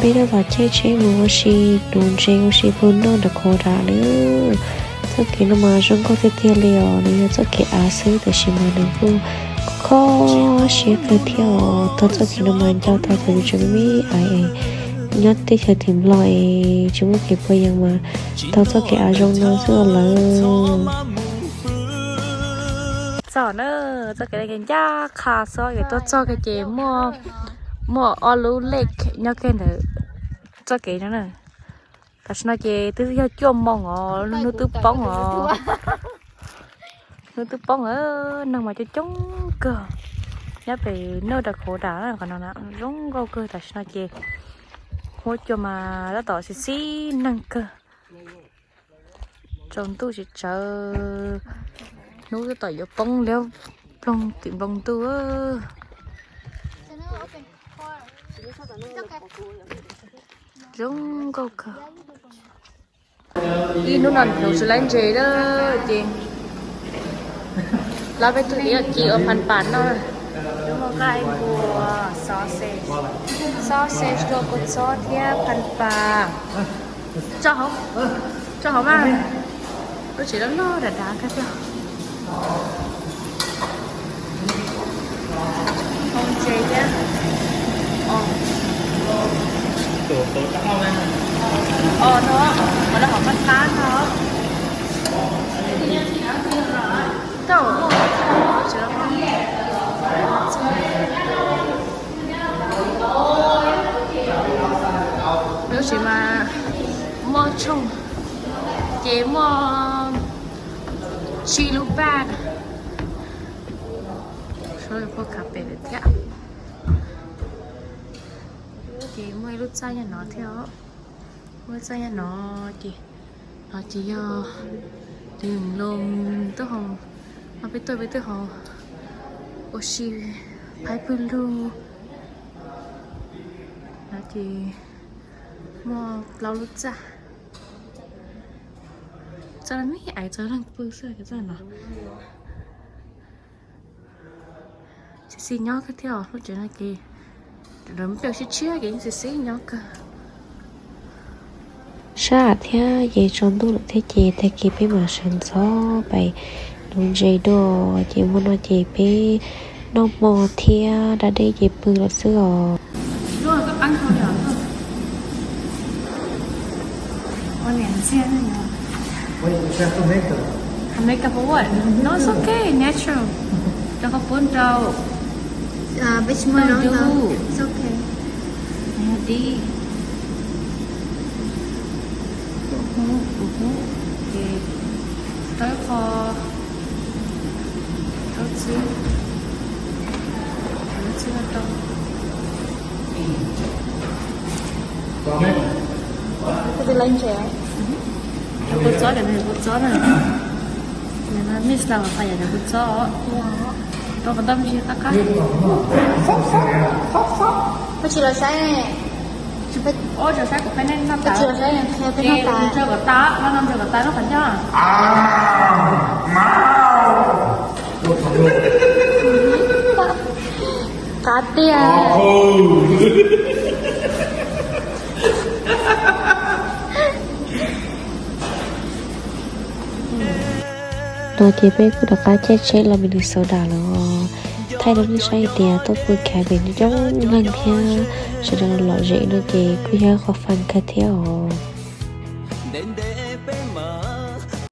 Peb tab tom caij tsheb mus ua si, nuv ntses ua si pw noj nram qhuav dam lawm. Txoj kev no mas zoo nkauj tiag tiag li os, nws yog txoj kev av xwb tab sis mas nws kuj kho siab kawg thiab os. Taug txoj kev no mas nco tau tias yus tseem me me es nyob teb chaws tim Nplog es tsis muaj kev pua yees mas taug txoj kev av zoo no xwb lawm. Txog na, txoj kev ncaj qha xwb, yuav tuaj txog kiag ces muaj ob lub lake nyob kiag ntawm txoj kev no na. Tam sim no ces twb yog cuaj moos os, hnub twb poob os. Hnub twb poob, neeg mas coob coob kawg. Nyob pem noj nram qhuav dam qhov no zoo nkauj kawg. Tam sim no ces huab cua mas tab tom xis xis neeg kawg. Tsaus ntuj tsis tsawv, hnub tab tom yuav poob liab ploog tim npoo ntuj. Zoo nkauj kawg. Ib hnub no nws tsis laib ntses lawm ces lawv peb tug ib ci ua phan pas noj. Muaj nqaij npua, sausage, sausage dua kua txob thiab phan pas. Tso hauv, tso hauv mas. Lub tsev loj loj dav dav kawg thiab. Hau ntses thiab. Os no, qhov lawv hom qab qab no. Lub tsev mas muaj tshooj ces muaj tsib lub bag. Sawv daws pub khav pem lawm thiab. Ces muaj ib lub txaj nyob no thiab os. Muaj txaj nyob no ces, no ces yog tus loo tub hau, no peb tuaj peb twb hau ua si phaib pwg lug. No ces muaj plaub lub txaj. Txaj me me, txaj leej pw xwb txaj no. Xis xis nyob kawg thiab os, lub tsev no ces lawv muab pej tshiab tshiab ces yeej xis xis nyob kawg. Sab thiab ces tsaus ntuj lawm thiab ces tag kis peb mam sawv ntxov pais nuv ntses dua. Ces hmo no ces peb noj hmo thiab da dej ces pw lawm xwb os. Makeup for what? No, it's okay, natural. Rau qhov pub rau. Peb tsis muaj rau. It's okay. Dib. Hu hu hu. Rau qhov rau txib. Txib no rau. Koj twb laib ntses. Kua txob, cov no kua txob na. Mix los pais yam cov kua txob. Rau qhov tau me ntsis qab qab. Koj tsis los saib. Ua tsaug saib kuv qhia nej noj tas. Ua tsaug saib qhia peb noj tas. Ntsaws kom tas, no ntsaws kom tas lub qhov ncauj. Qab tiag. No ces peb kuj rov qab caij tsheb los Minnesota lawm. Thaij rau nej saib hais tias tuaj pw cabin coob leej thiab sawv daws lom zem no ces kuj yog qhov fun kawg thiab os.